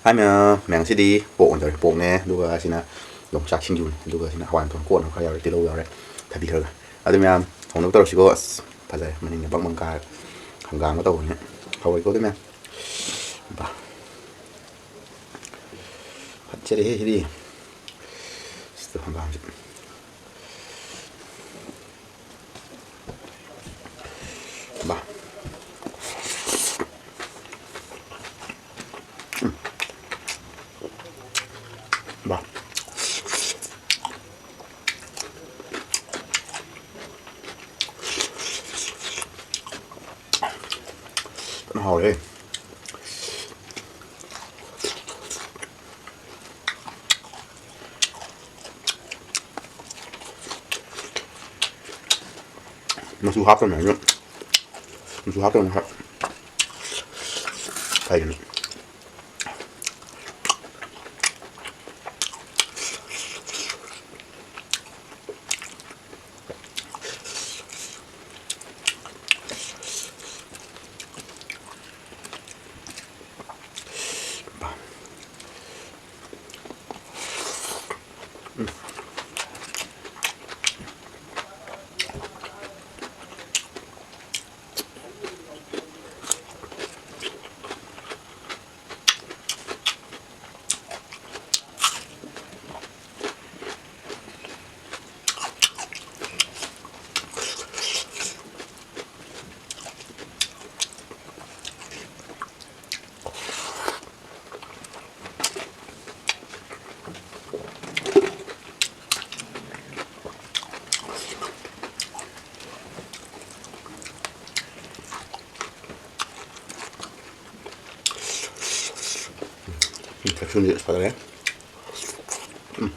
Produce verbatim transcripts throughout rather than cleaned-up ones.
ꯑꯩ ꯃꯌꯥꯝ, ꯃꯌꯥꯝ ꯉꯁꯤꯗꯤ ꯄꯣꯛ ꯑꯣꯏꯅ ꯇꯧꯔꯦ꯫ ꯄꯣꯛꯅꯦ, ꯑꯗꯨꯒ ꯁꯤꯅ ꯌꯣꯡꯆꯥꯛ ꯁꯤꯡꯖꯨꯅꯦ, ꯑꯗꯨꯒ ꯁꯤꯅ ꯍꯋꯥꯏ ꯃꯇꯣꯟ ꯀꯣꯠꯅꯕ ꯈꯔ ꯌꯥꯎꯔꯦ, ꯇꯤꯜꯍꯧ ꯌꯥꯎꯔꯦ, ꯊꯕꯤ ꯈꯔꯒ꯫ ꯑꯗꯨ ꯃꯌꯥꯝ ꯍꯧꯅꯕ ꯇꯧꯔꯁꯤꯀꯣ꯫ ꯑꯁ, ꯐꯖꯔꯦ, ꯃꯅꯤꯡꯗ ꯕꯪ ꯕꯪ ꯀꯥꯔꯒ ꯍꯪꯒꯥꯝꯒ ꯇꯧꯕꯅꯦ꯫ ꯍꯧꯔꯦꯀꯣ ꯑꯗꯨ ꯃꯌꯥꯝ꯫ ꯕꯥ꯫ ꯐꯠꯖꯔꯦꯍꯦ ꯁꯤꯗꯤ꯫ ꯁꯤꯗ ꯍꯪꯒꯥꯝꯁꯦ꯫ ꯕꯥ꯫ ꯎꯝ꯫ ꯕꯥ꯫ ꯐꯖꯅ ꯍꯥꯎꯔꯦ꯫ ꯃꯆꯨ ꯍꯥꯞꯇꯕꯅꯦ ꯑꯗꯨ꯫ ꯃꯆꯨ ꯍꯥꯞꯇꯕꯅ ꯈꯔ ꯐꯩꯗꯅ꯫ ꯎꯝ, ꯀꯦꯞꯁꯨꯜꯁꯦ ꯐꯖꯔꯦ꯫ ꯎꯝ꯫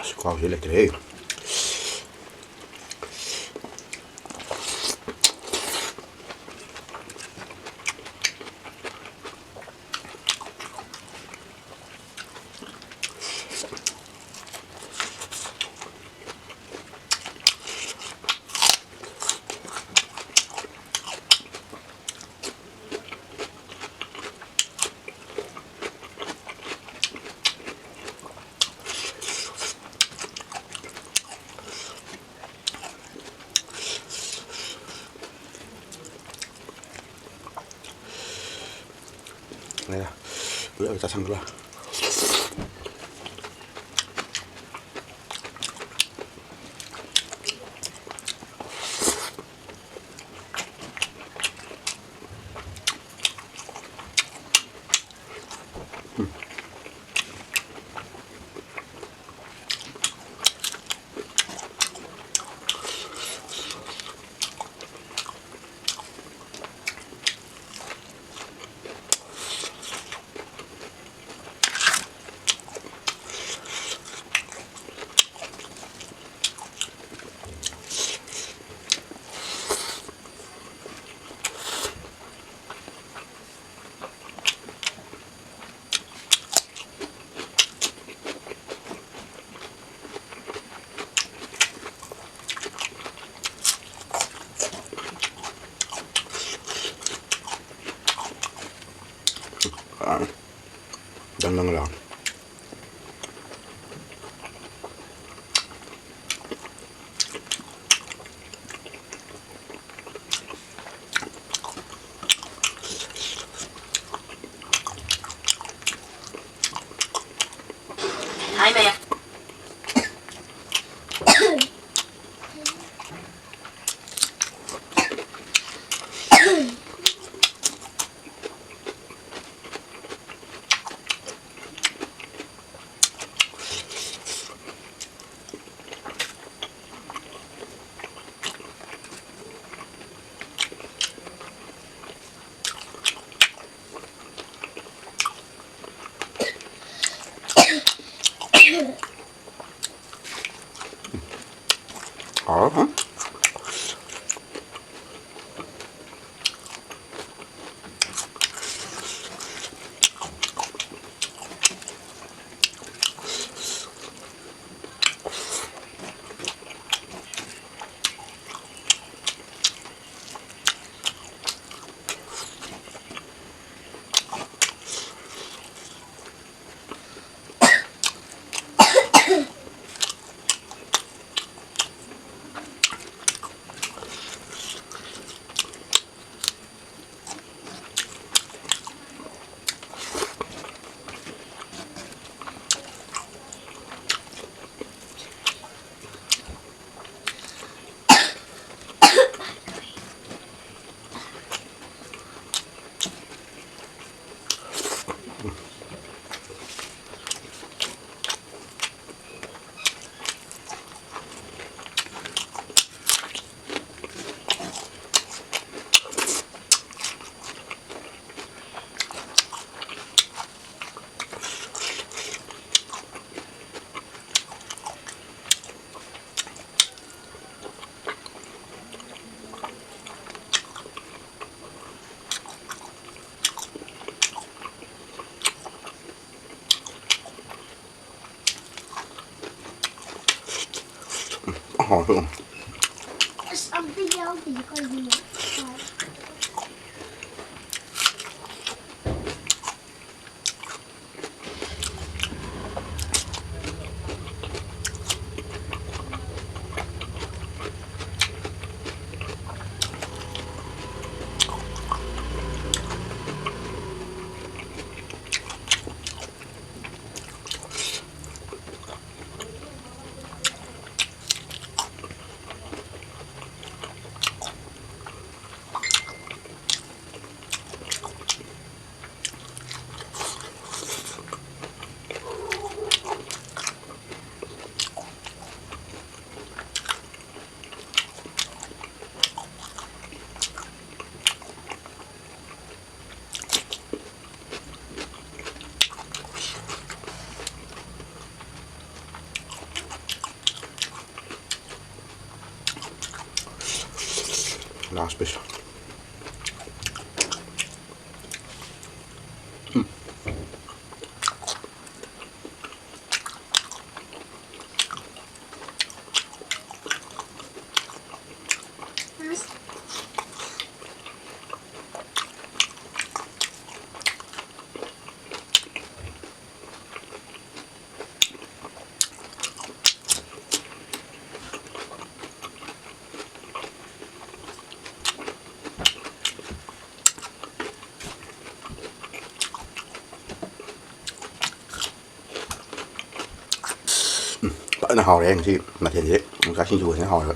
ꯑꯁ, ꯈꯨꯍꯥꯎꯁꯤ ꯂꯩꯇ꯭ꯔꯦꯍꯦ꯫ ꯆꯥꯁꯟꯈ꯭ꯔꯣ꯫ ꯗꯪ ꯗꯪ ꯂꯥꯎ꯫ ꯍꯥꯏ ꯃꯌꯥꯝ꯫ ꯍꯥꯎꯔꯦ꯫ ꯍꯥꯎ, ꯊꯣꯡ꯫ ꯑꯁ, ꯑꯝꯇ ꯌꯥꯎꯗꯦ ꯀꯩꯒꯤꯅꯣ? Last piece. ꯎꯝ, ꯐꯖꯅ ꯍꯥꯎꯔꯦ ꯉꯁꯤ ꯃꯊꯦꯜꯁꯦ꯫ ꯌꯣꯡꯆꯥꯛ ꯁꯤꯡꯖꯨ ꯐꯖꯅ ꯍꯥꯎꯔꯦꯕ꯫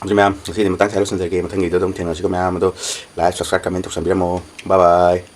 ꯑꯗꯨ ꯃꯌꯥꯝ, ꯉꯁꯤꯗꯤ ꯃꯇꯥꯡ ꯁ꯭ꯋꯥꯏꯗ ꯂꯣꯏꯁꯤꯟꯖꯔꯒꯦ꯫ ꯃꯊꯪꯒꯤꯗ ꯑꯗꯨꯝ ꯊꯦꯡꯅꯁꯤꯀꯣ ꯃꯌꯥꯝ꯫ ꯑꯗꯣ like, subscribe, comment ꯇꯧꯁꯟꯕꯤꯔꯝꯃꯣ꯫ Bye bye꯫